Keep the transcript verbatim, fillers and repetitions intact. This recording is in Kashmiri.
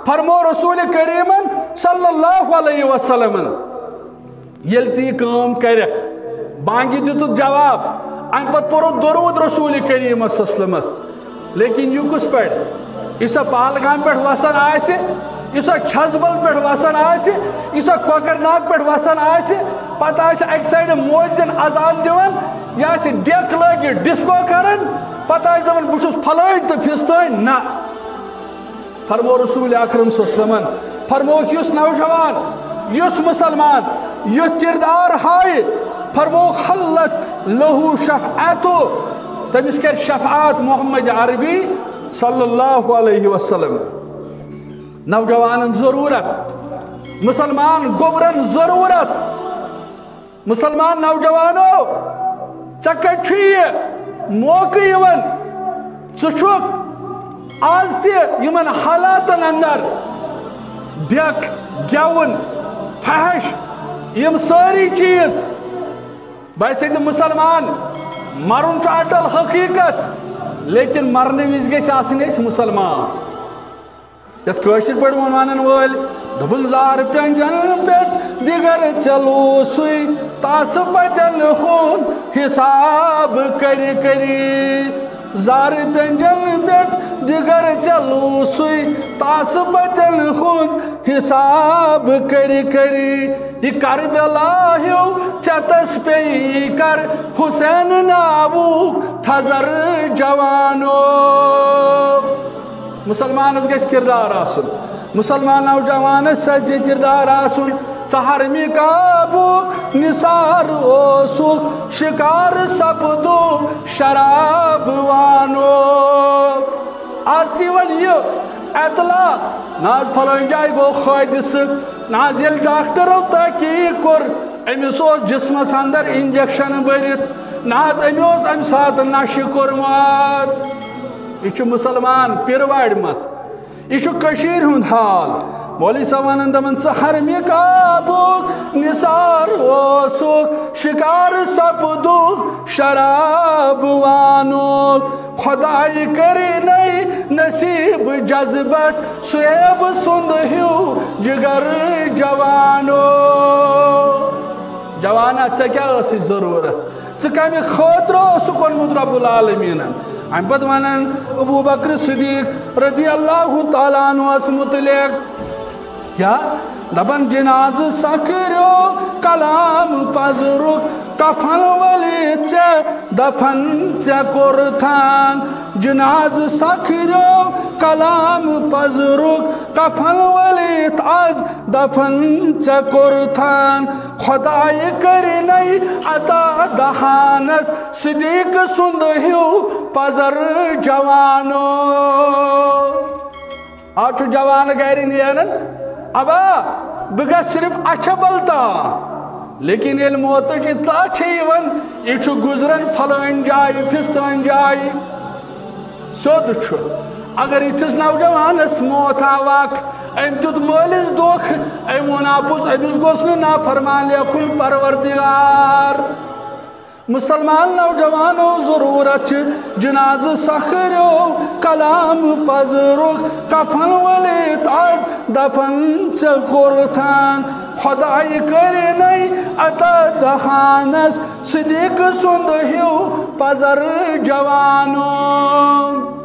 فرمو رسول کریمن صلی اللہ علیہ وسلمن، ییٚلہِ ژٕ یہِ کٲم کرکھ، بانگہِ دِتُتھ جواب، امہِ پتہٕ پوٚرُتھ درود رسول کریمس صلی اللہ علیہ وسلمس۔ لیکن یہِ کُس پٲٹھۍ؟ یُس سا پہلگام پٮ۪ٹھ وسان آسہِ، یُس سا چھزبل پٮ۪ٹھ وسان آسہِ، یُس سا کۄکرناگ پٮ۪ٹھ وسان آسہِ، پتہٕ آسہِ اکہِ سایڈٕ مؤذن اذان دِوان، یا آسہِ ڈیک لٲگِتھ ڈسکو کران، پتہٕ آسہِ دپان، "بہٕ چھُس پھلٲنۍ تہٕ پھستٲنۍ"۔ نہ، فرمو رسول اکرم صلی اللہ علیہ وسلمن، فرموکھ، یُس نوجوان، یُس مسلمان یُتھ کردار ہایہِ، فرموکھ، "حلت لہو شفاعتو"، تٔمِس کرِ شفاعت محمد عربی صلی اللہ علیہ وسلم۔ نوجوانن ضرورت، مسلمان گوبرن ضرورت، مسلمان نوجوانو، ژےٚ کتہِ چھُ یہِ موقعہٕ یِوان؟ ژٕ چھُکھ آز تہِ یِمن حالاتن اندر ڈیک، گٮ۪وُن، فحش، یِم سٲری چیٖز۔ بحیثیت مسلمان، مرُن چھُ اٹل حقیقت، لیکن مرنہٕ وِزِ گژھِ آسٕنۍ أسۍ مسلمان۔ یتھ کٲشِر پٲٹھۍ وۄنۍ ونن وٲلۍ دوٚپُن، "زار پینجن پٮ۪ٹھ دِگر چلو سُے، تاسہٕ پتٮ۪ن ہُنٛد حساب کٔرِ کٔرِ۔ زار پینجن پٮ۪ٹھ دِگر چلو سُے، تاسہٕ پتٮ۪ن ہُنٛد حساب کٔرِ کٔرِ۔ یہِ کربلا ہیو ژٮ۪تس پیٚیہِ کر حسین ناوُک تھزر جوانو۔" مسلمانس گژھِ کردار آسُن، مسلمان نوجوانس سجہِ کردار آسُن۔ ژٕ حرمہِ کعبُک نثار اوسُکھ، شکار سپدُکھ شراب وانو۔ آز تہِ وۄنۍ یہِ اطلاع، نہ حظ فلٲنۍ جایہِ گوٚو حٲدثہٕ، نہ حظ ییٚلہِ ڈاکٹرو تحقیق کوٚر، أمِس اوس جسمس اندر انجیکشن بٔرِتھ، نہ حظ أمۍ اوس امہِ ساتہٕ نشہٕ کوٚرمُت۔ یہِ چھُ مسلمان پیٖروارِ منٛز، یہِ چھُ کٔشیٖرِ ہُنٛد حال۔ مولوی صٲب ونان، دپان، "ژٕ حرمہِ کعبُک نثار اوسُکھ، شکار سپدُکھ شراب وانُک۔ خدایہِ کٔرِنَے نصیب جذبس صہیب سُنٛد ہیو جگر جوانو۔" جوانا، ژےٚ کیٛاہ ٲسٕے ضروٗرت؟ ژٕ کمہِ خٲطرٕ اوسُکھ اوٚنمُت رب العالمینن؟ امہِ پتہٕ ونان ابو بکر صدیق رضی اللہ تعالیٰ عنہس متعلق، کیا دپان، "جنازٕ سکھریو کلام پزرُک، کفن ؤلِتھ ژےٚ دفن ژےٚ کوٚرتھان۔ جنازٕ سکھریو کلام پزرُک، کفن ؤلِتھ از دفن ژےٚ کوٚرتھان۔ خدایہِ کٔرِنَے عطا دہانس صدیق سُنٛد ہیو پزر جوانو۔" آز چھُ جوان گرِ نیران، ابا، بہٕ گژھٕ صرف اچھبل تام، لیکن ییٚلہِ موتٕچ اطلاع چھِ یِوان، یہِ چھُ گُزران فلٲنۍ جایہِ، فستٲنۍ جایہِ۔ سیوٚد چھُ، اگر یِتھِس نوجوانس موت آوکھ، أمۍ دیُت مٲلِس دھوکہٕ، أمۍ ووٚن اپُز، أمِس گوٚژھ نہٕ نافرمان لیکھُن پروردگار۔ مسلمان نوجوانو، ضرورت چھِ جنازٕ سکھریو کلام پزرُک، کفن ؤلِتھ از دفن ژےٚ کوٚرتھان۔ خدایہِ کٔرِنَے عطا دہانس صدیق سُنٛد ہیو پزر جوانو۔